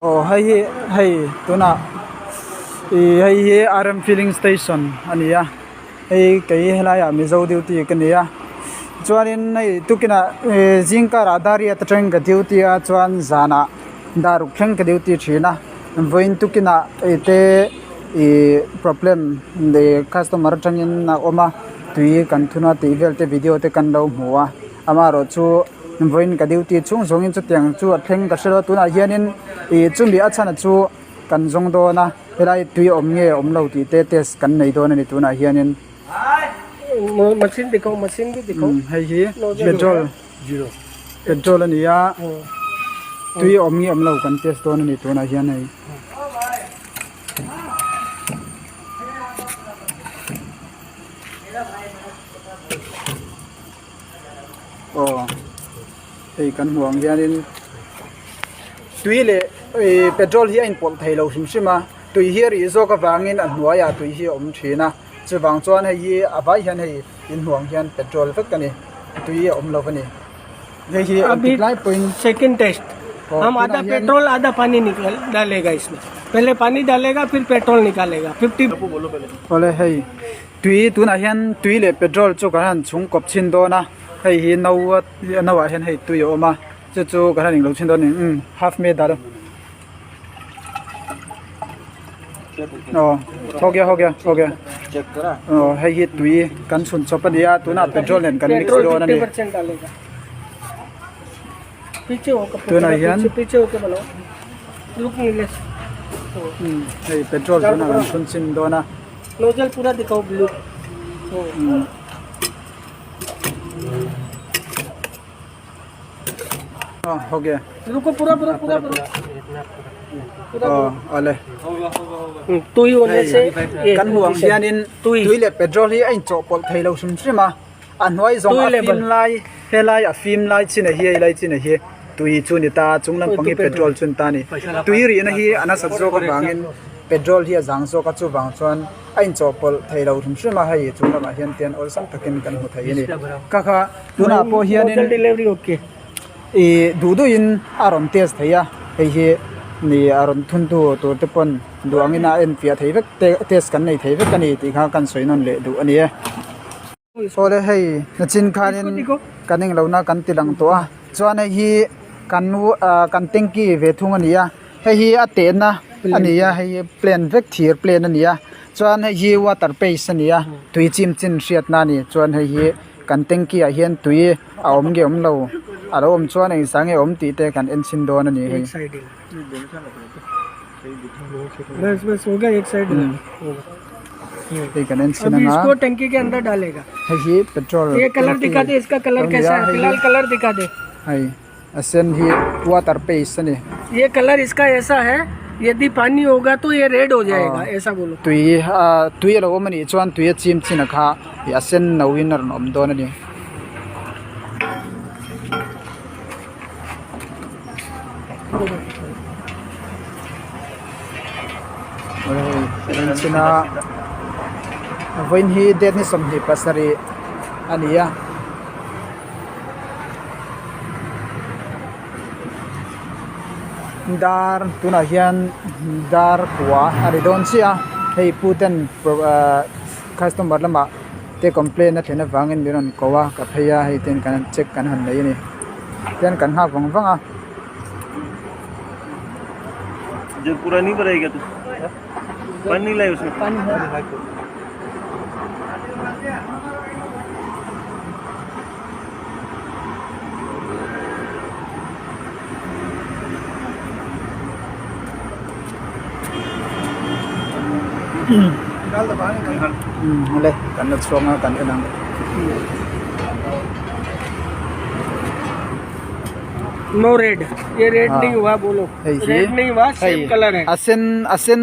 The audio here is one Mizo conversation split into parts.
Aw hei hi hei tunah ih hei hi RM filling station a ni a hei kei helaiah mizo duty ka ni a chuanin hei tukinah ih zing karah dariat atangin ka duty a chuan zanah daruk thleng ka duty thin a vawiin tukinah hei te ih problem ih customer atangin a awm a tui kan thun a tih vel te video te kan lo hmu a amaherawhchu. Vawiin ka duty chhung zawngin chutiang chu a thleng ka hre lo a tunah hianin ih chumi a chhan chu kan zawng dawn a helai tui awm nge awm lo tih te test kan nei dawn a ni tunah hianin. Hei hi petrol petrol a ni a tui awm nge awm lo kan test dawn a ni tunah hian hei. Aw hei kan hmuh ang hianin tui leh ih petrol hi a inpawlh thei lo hrim hrim a tui hi a rih zawk avangin a hnuaiah tui hi a awm thin a chuvang chuan hei hi a vai hian hei in hmuh ang hian petrol vek a ni tui a awm lo a ni hei hi engtik lai pawhin second test हम आधा पेट्रोल आधा पानी निकाल डालेगा इसमें पहले पानी डालेगा फिर पेट्रोल निकालेगा fifty awle hei. Tui tunah hian tui leh petrol chu kan han chhung kawp chhin dawn a hei hi no a no ah hian hei tui a awm a chu chu kan han englo chhin dawn a ni umm half meter aw ho gaya ho gaya ho gaya aw hei hi tui kan chhun chawp a ni a tunah petrol nen kan mix dawn a ni tunah hian umm hei petrol tunah kan chhun chhin dawn a. Nozzle पूरा दिखाओ blue हाँ हो गया रुको पूरा पूरा पूरा पूरा oh ole tui होने से ये kan hmuh ang hianin Tui. tui leh petrol hi a inchawhpawlh thei lo hrim hrim a a hnuai zawng Tui a level. fim lai helai a fim lai chin a hi helai chin a hi tui chu ni ta chung lampang hi petrol chu ni ta a ni tui rihna hi a nasat zawk avangin petrol hi a zang zawk a chuvang chuan a inchawhpawlh thei lo hrim hrim a hei chung lamah hian tian awlsam takin kan hmu thei a ni ka kha tunah pawh hianin ih duh duhin a rawn test thei a hei hi ni a rawn thun tu tur te pawn duh angin a enfiah thei vek te test kan nei thei vek a ni tih kha kan sawi nawn leh duh a ni e. Awle hei nachin khanin kan englo na kan ti lang tawh a chuan hei hi kan ah kan tanky ve thung a ni a hei hi a tehna a ni a hei hi plan vek thir plan a ni a chuan hei hi water paste a ni a tui chim chin hriatna a ni chuan hei hi kan tanky ah hian tui a awm nge awm lo a lo awm chuan engzah nge awm tih te kan en chhin dawn a ni hei. Hei kan en chhin anga hei hi petrol hei a sen hi water paste a ni tui ah tui a lo awm a nih chuan tui a chim chin a kha ih a sen no in a rawn awm dawn a ni. China vawiin hi date ni 27 a ni a. Dar tunah hian dar kua a ri dawn chiah a hei pu ten customer lamah te complaint a thlen avangin min rawn ko a ka phei a hei ten kan han check kan han nei a ni tian kan nghak vang vang a. Awle kan la chhuak a kan en ang. No red ye red nahi hua bolo red nahi hua same colour hai a sen a sen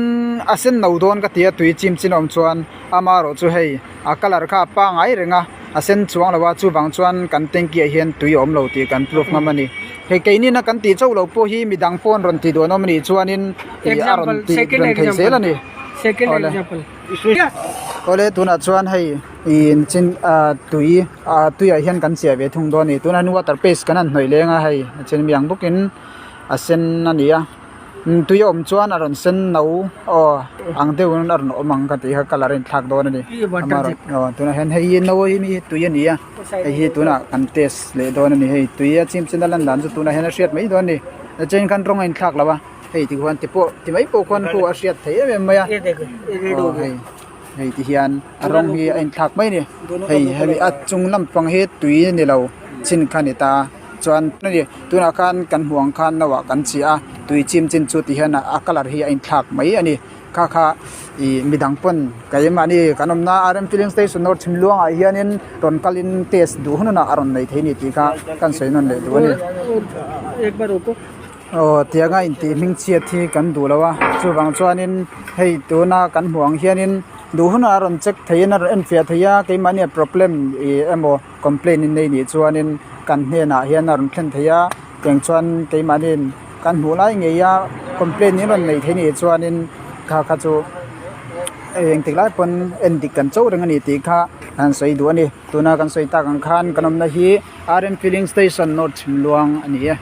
a sen no dawn ka ti a tui chim chin a awm chuan amaherawh chu hei a colour kha a pangai reng a a sen chuang lo a chuvang chuan kan tanky ah hian tui a awm lo tih kan proof ngam a ni hei keini na kan tih chauh loh pawh hi midang pawh an rawn tih duh an awm a nih chuanin ih a rawn tih rawn thei zel a ni awle awle tunah chuan hei ih chin ah tui ah tuiah hian kan chiah ve thung dawn a ni tunah hian water paste kan han hnawih leng a hei a then mi ang bawkin a sen a ni a. Tui a awm chuan a rawn sen no aw ang deuhin a rawn awm ang ka tih kha colour a inthlak dawn a ni aw tunah hian hei hi no hi mi hi tui a ni a hei hi tunah kan test leh dawn a ni hei tui a chim chin a lan dan chu tunah hian a hriat mai dawn a ni tichuan khan rawng a inthlak lo a hei ti khuan ti pawh ti mai pawh khuan khu a hriat theih em em mai a aw hei hei ti hian a rawng hi a inthlak mai a ni hei hemi a chung lampang hi tui a ni lo chin kha a ni ta a. Chuan hei tunah khan kan hmuh ang khan no ah kan chiah a tui chim chin chu ti hian a colour hi a inthlak mai a ni kha kha ih midang pawn keimahni kan awmna R M filling station north chhimluang ah hianin rawn kalin test duh hun hunah a rawn nei thei a ni tih kha kan sawi nawn leh duh a ni. Aw tianga intih hming chhiat hi kan duh lo a chuvang chuanin hei tuna kan hmuh ang hianin duh hunah a rawn check theihin a rawn enfiah thei a keimahni a problem ih emaw. Complaint in nei nih chuanin kan hnenah hian a rawn thlen thei a tiang chuan keimahniin kan hmuh lai ngei a complaint in rawn nei thei nih chuanin kha kha chu engtik lai pawn en dik kan cho reng a ni tih kha an sawi duh a ni tuna kan sawi tak ang khan kan awmna hi R M filling station north chhimluang a ni e.